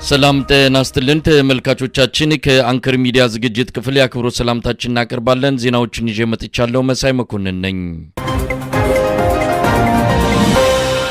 ሰላም ጤና ይስጥልን ተመልካቾቻችን፣ ከአንከር ሚዲያ ዝግጅት ክፍል የአክብሮት ሰላምታችን እናቀርባለን። ዜናዎችን ይዤ መጥቻለሁ። መሳይ መኮንን ነኝ።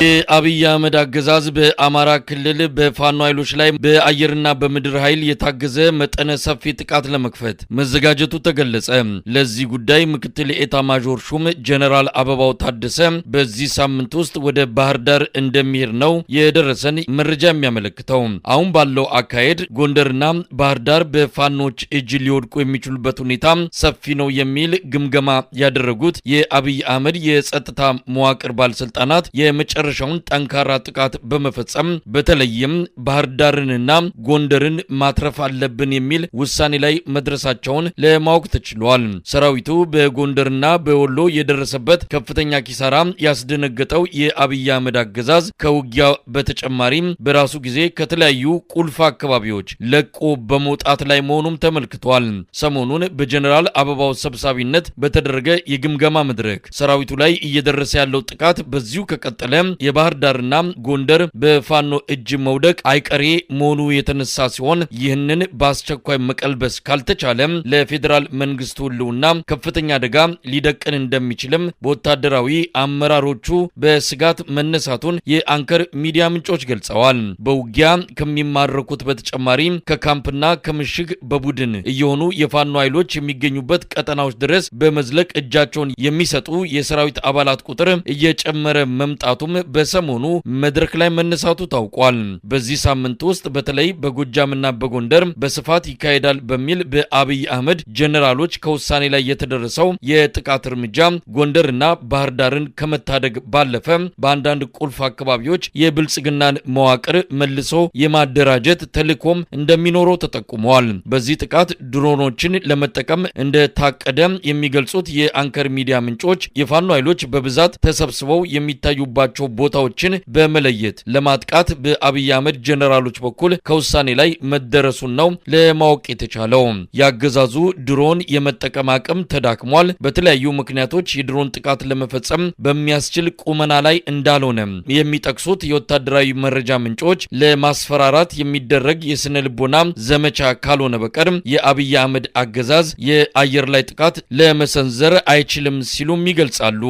የአብይ አህመድ አገዛዝ በአማራ ክልል በፋኖ ኃይሎች ላይ በአየርና በምድር ኃይል የታገዘ መጠነ ሰፊ ጥቃት ለመክፈት መዘጋጀቱ ተገለጸ። ለዚህ ጉዳይ ምክትል ኤታ ማዦር ሹም ጀነራል አበባው ታደሰ በዚህ ሳምንት ውስጥ ወደ ባህር ዳር እንደሚሄድ ነው የደረሰን መረጃ የሚያመለክተው። አሁን ባለው አካሄድ ጎንደርና ባህር ዳር በፋኖች እጅ ሊወድቁ የሚችሉበት ሁኔታ ሰፊ ነው የሚል ግምገማ ያደረጉት የአብይ አህመድ የጸጥታ መዋቅር ባለስልጣናት የመጨረሻውን ጠንካራ ጥቃት በመፈጸም በተለይም ባህር ዳርንና ጎንደርን ማትረፍ አለብን የሚል ውሳኔ ላይ መድረሳቸውን ለማወቅ ተችሏል። ሰራዊቱ በጎንደርና በወሎ የደረሰበት ከፍተኛ ኪሳራ ያስደነገጠው የአብይ አህመድ አገዛዝ ከውጊያ በተጨማሪም በራሱ ጊዜ ከተለያዩ ቁልፍ አካባቢዎች ለቆ በመውጣት ላይ መሆኑም ተመልክቷል። ሰሞኑን በጀኔራል አበባው ሰብሳቢነት በተደረገ የግምገማ መድረክ ሰራዊቱ ላይ እየደረሰ ያለው ጥቃት በዚሁ ከቀጠለ የባህር ዳርና ጎንደር በፋኖ እጅ መውደቅ አይቀሬ መሆኑ የተነሳ ሲሆን፣ ይህንን በአስቸኳይ መቀልበስ ካልተቻለ ለፌዴራል መንግስቱ ሕልውና ከፍተኛ አደጋ ሊደቅን እንደሚችልም በወታደራዊ አመራሮቹ በስጋት መነሳቱን የአንከር ሚዲያ ምንጮች ገልጸዋል። በውጊያ ከሚማረኩት በተጨማሪ ከካምፕና ከምሽግ በቡድን እየሆኑ የፋኖ ኃይሎች የሚገኙበት ቀጠናዎች ድረስ በመዝለቅ እጃቸውን የሚሰጡ የሰራዊት አባላት ቁጥር እየጨመረ መምጣቱም በሰሞኑ መድረክ ላይ መነሳቱ ታውቋል። በዚህ ሳምንት ውስጥ በተለይ በጎጃምና በጎንደር በስፋት ይካሄዳል በሚል በአብይ አህመድ ጀነራሎች ከውሳኔ ላይ የተደረሰው የጥቃት እርምጃ ጎንደርና ባህር ዳርን ከመታደግ ባለፈ በአንዳንድ ቁልፍ አካባቢዎች የብልጽግናን መዋቅር መልሶ የማደራጀት ተልዕኮም እንደሚኖረው ተጠቁመዋል። በዚህ ጥቃት ድሮኖችን ለመጠቀም እንደታቀደ የሚገልጹት የአንከር ሚዲያ ምንጮች፣ የፋኖ ኃይሎች በብዛት ተሰብስበው የሚታዩባቸው ቦታዎችን በመለየት ለማጥቃት በአብይ አህመድ ጀነራሎች በኩል ከውሳኔ ላይ መደረሱን ነው ለማወቅ የተቻለው። ያገዛዙ ድሮን የመጠቀም አቅም ተዳክሟል። በተለያዩ ምክንያቶች የድሮን ጥቃት ለመፈጸም በሚያስችል ቁመና ላይ እንዳልሆነ የሚጠቅሱት የወታደራዊ መረጃ ምንጮች፣ ለማስፈራራት የሚደረግ የስነ ልቦና ዘመቻ ካልሆነ በቀር የአብይ አህመድ አገዛዝ የአየር ላይ ጥቃት ለመሰንዘር አይችልም ሲሉም ይገልጻሉ።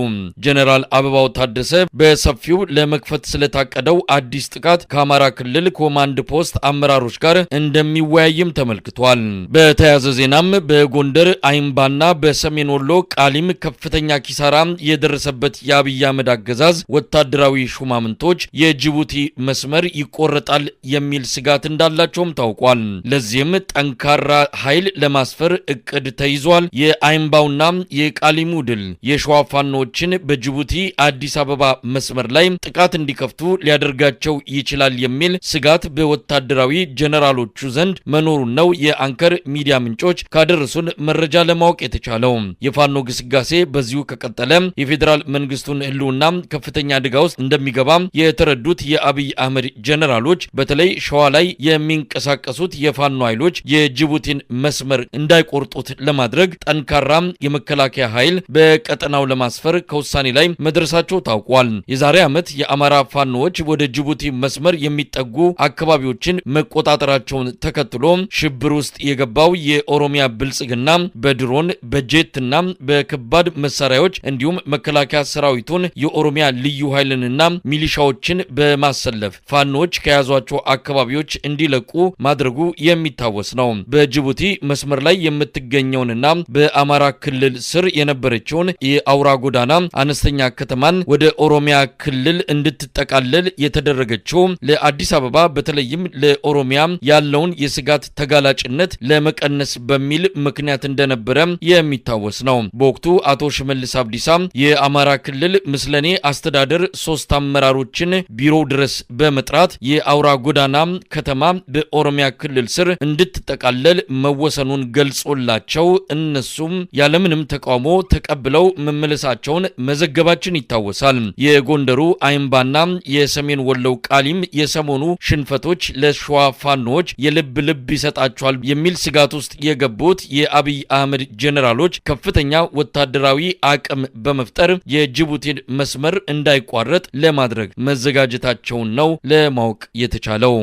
ጀነራል አበባው ታደሰ በሰፊው ለመክፈት ስለታቀደው አዲስ ጥቃት ከአማራ ክልል ኮማንድ ፖስት አመራሮች ጋር እንደሚወያይም ተመልክቷል። በተያያዘ ዜናም በጎንደር አይምባና በሰሜን ወሎ ቃሊም ከፍተኛ ኪሳራ የደረሰበት የአብይ አህመድ አገዛዝ ወታደራዊ ሹማምንቶች የጅቡቲ መስመር ይቆረጣል የሚል ስጋት እንዳላቸውም ታውቋል። ለዚህም ጠንካራ ኃይል ለማስፈር እቅድ ተይዟል። የአይምባውና የቃሊሙ ድል የሸዋ ፋኖዎችን በጅቡቲ አዲስ አበባ መስመር ላይ ጥቃት እንዲከፍቱ ሊያደርጋቸው ይችላል የሚል ስጋት በወታደራዊ ጀነራሎቹ ዘንድ መኖሩን ነው የአንከር ሚዲያ ምንጮች ካደረሱን መረጃ ለማወቅ የተቻለው። የፋኖ ግስጋሴ በዚሁ ከቀጠለ የፌዴራል መንግስቱን ሕልውና ከፍተኛ አደጋ ውስጥ እንደሚገባ የተረዱት የአብይ አህመድ ጀነራሎች፣ በተለይ ሸዋ ላይ የሚንቀሳቀሱት የፋኖ ኃይሎች የጅቡቲን መስመር እንዳይቆርጡት ለማድረግ ጠንካራ የመከላከያ ኃይል በቀጠናው ለማስፈር ከውሳኔ ላይ መድረሳቸው ታውቋል። የዛሬ ዓመት የአማራ ፋኖዎች ወደ ጅቡቲ መስመር የሚጠጉ አካባቢዎችን መቆጣጠራቸውን ተከትሎ ሽብር ውስጥ የገባው የኦሮሚያ ብልጽግና በድሮን፣ በጄትና በከባድ መሳሪያዎች እንዲሁም መከላከያ ሰራዊቱን፣ የኦሮሚያ ልዩ ኃይልንና ሚሊሻዎችን በማሰለፍ ፋኖዎች ከያዟቸው አካባቢዎች እንዲለቁ ማድረጉ የሚታወስ ነው። በጅቡቲ መስመር ላይ የምትገኘውንና በአማራ ክልል ስር የነበረችውን የአውራ ጎዳና አነስተኛ ከተማን ወደ ኦሮሚያ ክልል እንድትጠቃለል የተደረገችው ለአዲስ አበባ በተለይም ለኦሮሚያ ያለውን የስጋት ተጋላጭነት ለመቀነስ በሚል ምክንያት እንደነበረ የሚታወስ ነው። በወቅቱ አቶ ሽመልስ አብዲሳ የአማራ ክልል ምስለኔ አስተዳደር ሶስት አመራሮችን ቢሮው ድረስ በመጥራት የአውራ ጎዳና ከተማ በኦሮሚያ ክልል ስር እንድትጠቃለል መወሰኑን ገልጾላቸው እነሱም ያለምንም ተቃውሞ ተቀብለው መመለሳቸውን መዘገባችን ይታወሳል። የጎንደሩ አይምባና የሰሜን ወሎው ቃሊም የሰሞኑ ሽንፈቶች ለሸዋ ፋኖዎች የልብ ልብ ይሰጣቸዋል የሚል ስጋት ውስጥ የገቡት የአብይ አህመድ ጀኔራሎች ከፍተኛ ወታደራዊ አቅም በመፍጠር የጅቡቲን መስመር እንዳይቋረጥ ለማድረግ መዘጋጀታቸውን ነው ለማወቅ የተቻለው።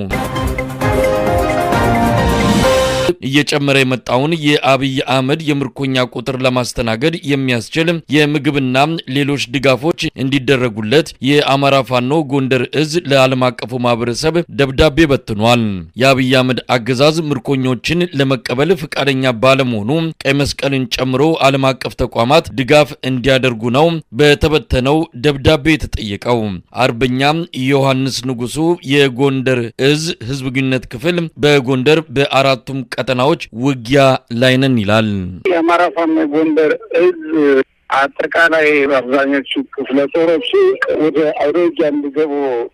እየጨመረ የመጣውን የአብይ አህመድ የምርኮኛ ቁጥር ለማስተናገድ የሚያስችል የምግብና ሌሎች ድጋፎች እንዲደረጉለት የአማራ ፋኖ ጎንደር እዝ ለዓለም አቀፉ ማህበረሰብ ደብዳቤ በትኗል። የአብይ አህመድ አገዛዝ ምርኮኞችን ለመቀበል ፈቃደኛ ባለመሆኑ ቀይ መስቀልን ጨምሮ ዓለም አቀፍ ተቋማት ድጋፍ እንዲያደርጉ ነው በተበተነው ደብዳቤ የተጠየቀው። አርበኛ ዮሐንስ ንጉሱ የጎንደር እዝ ህዝብ ግንኙነት ክፍል በጎንደር በአራቱም ቀጠናዎች ውጊያ ላይ ነን ይላል። የአማራ ፋኖ ጎንደር እዝ አጠቃላይ አብዛኞቹ ክፍለ ጦሮች ወደ አውደ ውጊያ እንዲገቡ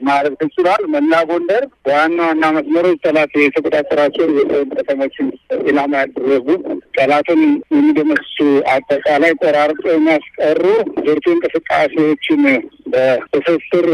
ማድረግ ተችሏል። መላ ጎንደር ዋና ዋና መስመሮች ጠላት የተቆጣጠራቸው ከተሞችን ኢላማ ያደረጉ፣ ጠላትን የሚደመስሱ፣ አጠቃላይ ቆራርጦ የሚያስቀሩ ብርቱ እንቅስቃሴዎችን በትስስር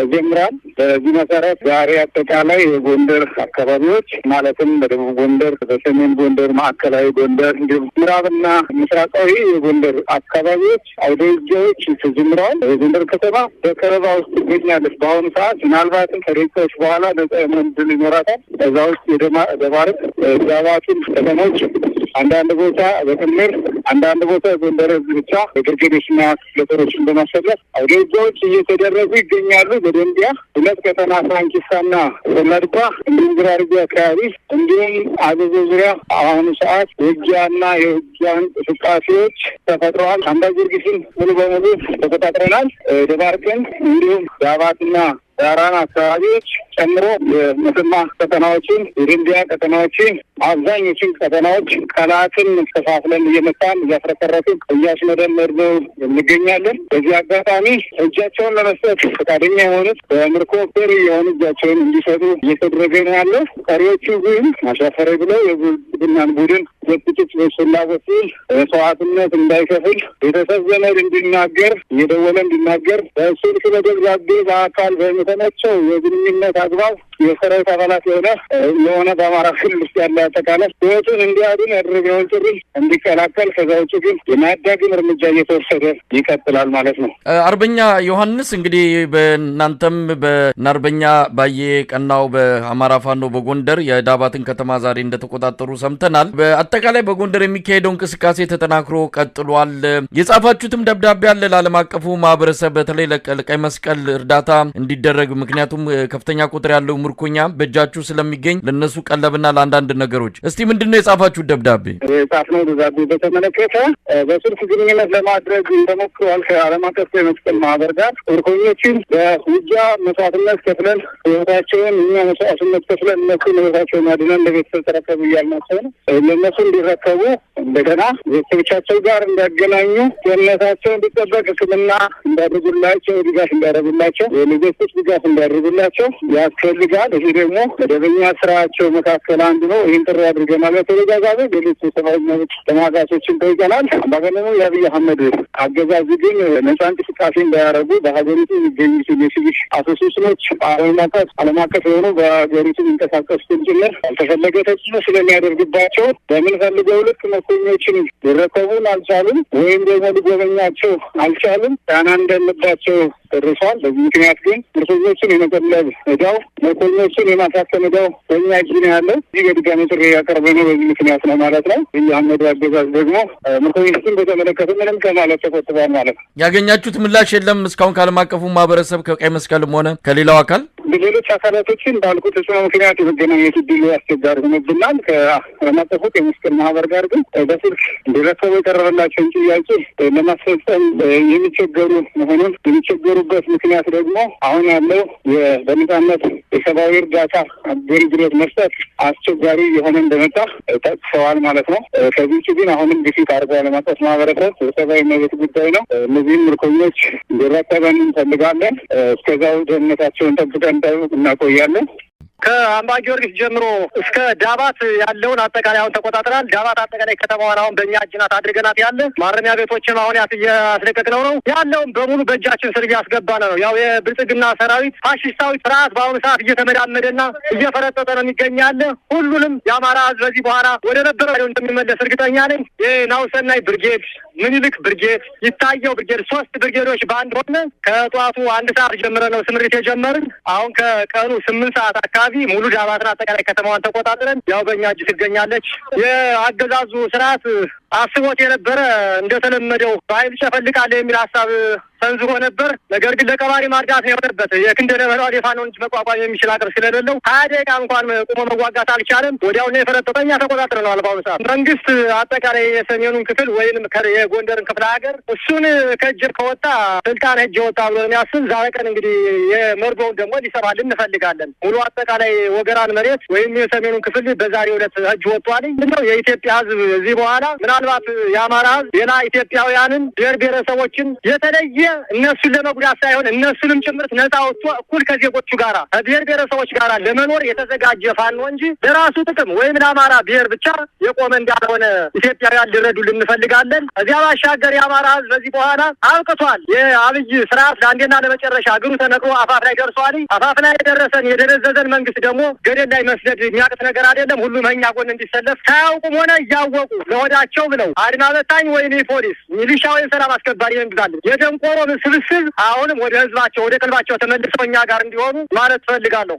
ጀምሯል። በዚህ መሰረት ዛሬ አጠቃላይ የጎንደር አካባቢዎች ማለትም በደቡብ ጎንደር፣ በሰሜን ጎንደር፣ ማዕከላዊ ጎንደር እንዲሁም ምዕራብና ምስራቃዊ የጎንደር አካባቢዎች አውደ ውጊያዎች ተጀምረዋል። የጎንደር ከተማ በከበባ ውስጥ ትገኛለች። በአሁኑ ሰዓት ምናልባትም ከደቂቃዎች በኋላ ነጻ የመሆን ዕድል ይኖራታል። ከዛ ውስጥ የደባርቅ፣ ዳባትን ከተሞች አንዳንድ ቦታ በጥምር፣ አንዳንድ ቦታ የጎንደር ህዝብ ብቻ ብርጌዶችና ክፍለ ጦሮችን በማሰለፍ አውደ ውጊያዎች እየተደረጉ ይገኛሉ። በደንቢያ ሁለት ቀጠና ፍራንኪሳና ወላድኳ እንዲሁም ግራርጌ አካባቢ እንዲሁም አዘዞ ዙሪያ አሁኑ ሰዓት ውጊያና የውጊያ እንቅስቃሴዎች ተፈጥረዋል። አምባ ጊዮርጊስን ሙሉ በሙሉ ተቆጣጥረናል። ደባርቅን እንዲሁም ዳባትና ዳራን አካባቢዎች ጨምሮ የመተማ ቀጠናዎችን፣ የደንቢያ ቀጠናዎችን፣ አብዛኞችን ቀጠናዎች ጠላትን ከፋፍለን እየመታን፣ እያፍረከረክን፣ እያሽመደመድነው እንገኛለን። በዚህ አጋጣሚ እጃቸውን ለመስጠት ፈቃደኛ የሆኑት በምርኮ ፍሪ የሆኑ እጃቸውን እንዲሰጡ እየተደረገ ነው ያለው። ቀሪዎቹ ግን አሻፈረኝ ብለው የብልጽግናን ቡድን የጥቂት ፍላጎት ሲል መስዋዕትነት እንዳይከፍል ቤተሰብ ዘመድ እንዲናገር፣ እየደወለ እንዲናገር በስልክ፣ በደብዳቤ፣ በአካል በተመቸው የግንኙነት አግባብ የሰራዊት አባላት የሆነ በአማራ ክልል ውስጥ ያለ አጠቃላይ ህይወቱን እንዲያድን ያደረግነውን ጥሪ እንዲቀላቀል፣ ከዛ ውጭ ግን የማያዳግም እርምጃ እየተወሰደ ይቀጥላል ማለት ነው። አርበኛ ዮሐንስ፣ እንግዲህ በእናንተም በአርበኛ ባዬ ቀናው በአማራ ፋኖ በጎንደር የዳባትን ከተማ ዛሬ እንደተቆጣጠሩ ሰምተናል። በአጠቃላይ በጎንደር የሚካሄደው እንቅስቃሴ ተጠናክሮ ቀጥሏል። የጻፋችሁትም ደብዳቤ አለ ለዓለም አቀፉ ማህበረሰብ፣ በተለይ ለቀይ መስቀል እርዳታ እንዲደረግ፣ ምክንያቱም ከፍተኛ ቁጥር ያለው ምርኮኛ በእጃችሁ ስለሚገኝ ለነሱ ቀለብና ለአንዳንድ ነገሮች። እስቲ ምንድን ነው የጻፋችሁት ደብዳቤ? የጻፍነው ደብዳቤ በተመለከተ በስልክ ግንኙነት ለማድረግ ተሞክሯል። ከዓለም አቀፍ ቀይ መስቀል ማህበር ጋር ምርኮኞችን በውጊያ መስዋዕትነት ከፍለን፣ ህይወታቸውን እኛ መስዋዕትነት ከፍለን እነሱን ህይወታቸውን አድነን ለቤተሰብ ተረከቡ እያልናቸው ነው። ለእነሱ እንዲረከቡ፣ እንደገና ቤተሰቦቻቸው ጋር እንዲያገናኙ፣ ጤንነታቸው እንዲጠበቅ ሕክምና እንዲያደርጉላቸው፣ ድጋፍ እንዲያደርጉላቸው፣ የሎጂስቲክስ ድጋፍ እንዲያደርጉላቸው ያስፈልጋል። ይሄ ደግሞ መደበኛ ስራቸው መካከል አንዱ ነው። ይህን ጥሪ አድርገናል። በተደጋጋሚ ሌሎች የሰብአዊ መብት ተሟጋቾችን ጠይቀናል። አምባገነኑ የአብይ አህመድ አገዛዝ ግን ነጻ እንቅስቃሴ እንዳያደርጉ በሀገሪቱ የሚገኙትን የሲቪክ አሶሲዬሽኖች፣ ዓለም አቀፍ የሆኑ በሀገሪቱ የሚንቀሳቀሱትን ጭምር ያልተፈለገ ተጽዕኖ ስለሚያደርግባቸው በምንፈልገው ልክ ምርኮኞችን ሊረከቡን አልቻሉም፣ ወይም ደግሞ ሊጎበኛቸው አልቻሉም። ጫና እንዳለባቸው ደርሷል። በዚህ ምክንያት ግን ምርኮኞችን የመቀለብ እዳው፣ ምርኮኞችን የማሳከም እዳው በእኛ እጅ ነው ያለው። እዚህ በድጋሚ ጥሪ ያቀረብነው በዚህ ምክንያት ነው ማለት ነው። አብይ አህመድ አገዛዝ ደግሞ ምርኮኞችን በተመለከተ ምንም ከማለት ተቆጥቧል ማለት ነው። ያገኛችሁት ምላሽ የለም እስካሁን ከዓለም አቀፉ ማህበረሰብ፣ ከቀይ መስቀልም ሆነ ከሌላው አካል? ሌሎች አካላቶችን እንዳልኩ ተጽዕኖ ምክንያት የመገናኘት እድሉ አስቸጋሪ ሆኖብናል። ከዓለም አቀፉ ቀይ መስቀል ማህበር ጋር ግን በስልክ እንዲረከቡ የቀረበላቸውን ጥያቄ ለማስፈጸም የሚቸገሩ መሆኑን፣ የሚቸገሩበት ምክንያት ደግሞ አሁን ያለው በነጻነት የሰብአዊ እርዳታ አገልግሎት መስጠት አስቸጋሪ የሆነ እንደመጣ ጠቅሰዋል ማለት ነው። ከዚህ ውጭ ግን አሁንም ግፊት አድርጎ ዓለም አቀፍ ማህበረሰብ የሰብአዊ መብት ጉዳይ ነው፣ እነዚህም ምርኮኞች እንዲረከበን እንፈልጋለን። እስከዛው ደህንነታቸውን ጠብቀን እናቆያለን። ከአምባ ጊዮርጊስ ጀምሮ እስከ ዳባት ያለውን አጠቃላይ አሁን ተቆጣጥረናል። ዳባት አጠቃላይ ከተማዋን አሁን በእኛ እጅ ናት አድርገናት ያለ፣ ማረሚያ ቤቶችም አሁን እያስለቀቅነው ነው ያለውን በሙሉ በእጃችን ስር እያስገባን ነው። ያው የብልጽግና ሰራዊት ፋሽስታዊ ስርዓት በአሁኑ ሰዓት እየተመዳመደና እየፈረጠጠ ነው የሚገኝ ያለ። ሁሉንም የአማራ ሕዝብ በዚህ በኋላ ወደ ነበረው እንደሚመለስ እርግጠኛ ነኝ። የናሁሰናይ ብርጌድ፣ ምኒልክ ብርጌድ፣ ይታየው ብርጌድ፣ 3 ብርጌዶች በአንድ ሆነ ከጠዋቱ 1 ሰዓት ጀምረ ነው ስምሪት የጀመርን። አሁን ከቀኑ 8 ሰዓት አካባቢ ሙሉ ዳባትን አጠቃላይ ከተማዋን ተቆጣጥረን ያው በእኛ እጅ ትገኛለች። የአገዛዙ ስርዓት አስቦት የነበረ እንደተለመደው በኃይል ጨፈልቃለሁ የሚል ሀሳብ ሰንዝሮ ነበር። ነገር ግን ለቀባሪ ማርዳት ነው የሆነበት። የክንደ ነበልባል የፋኖን እጅ መቋቋም የሚችል አቅም ስለሌለው 20 ደቂቃ እንኳን ቆሞ መዋጋት አልቻለም። ወዲያው ነው የፈረጠጠው። እኛ ተቆጣጥረነዋል። በአሁኑ ሰዓት መንግስት አጠቃላይ የሰሜኑን ክፍል ወይንም የጎንደርን ክፍለ ሀገር እሱን ከእጅ ከወጣ ስልጣን እጅ ወጣ ብሎ የሚያስብ ዛሬ ቀን እንግዲህ የመርዶውን ደግሞ ሊሰማልን እንፈልጋለን። ሙሉ አጠቃላይ ወገራን መሬት ወይም የሰሜኑን ክፍል በዛሬው ዕለት እጅ ወጥቷል። ምንድነው የኢትዮጵያ ሕዝብ እዚህ በኋላ ምናልባት የአማራ ሕዝብ ሌላ ኢትዮጵያውያንን ብሔር ብሔረሰቦችን የተለየ እነሱን ለመጉዳት ሳይሆን እነሱንም ጭምርት ነፃ ወጥቶ እኩል ከዜጎቹ ጋራ ከብሔር ብሔረሰቦች ጋራ ለመኖር የተዘጋጀ ፋኖ እንጂ ለራሱ ጥቅም ወይም ለአማራ ብሔር ብቻ የቆመ እንዳልሆነ ኢትዮጵያውያን ሊረዱልን እንፈልጋለን። እዚያ ባሻገር የአማራ ሕዝብ በዚህ በኋላ አብቅቷል። የአብይ ስርዓት ለአንዴና ለመጨረሻ እግሩ ተነቅሎ አፋፍ ላይ ደርሷል። አፋፍ ላይ የደረሰን የደነዘዘን መንግስት ደግሞ ገደል ላይ መስደድ የሚያቅት ነገር አይደለም። ሁሉም ከእኛ ጎን እንዲሰለፍ ሳያውቁም ሆነ እያወቁ ለሆዳቸው ብለው አድማ በታኝ ወይም ፖሊስ ሚሊሻ ወይም ሰላም አስከባሪ እንግዛለን የደንቆሮ ስብስብ አሁንም ወደ ህዝባቸው ወደ ቀልባቸው ተመልሰው እኛ ጋር እንዲሆኑ ማለት እፈልጋለሁ።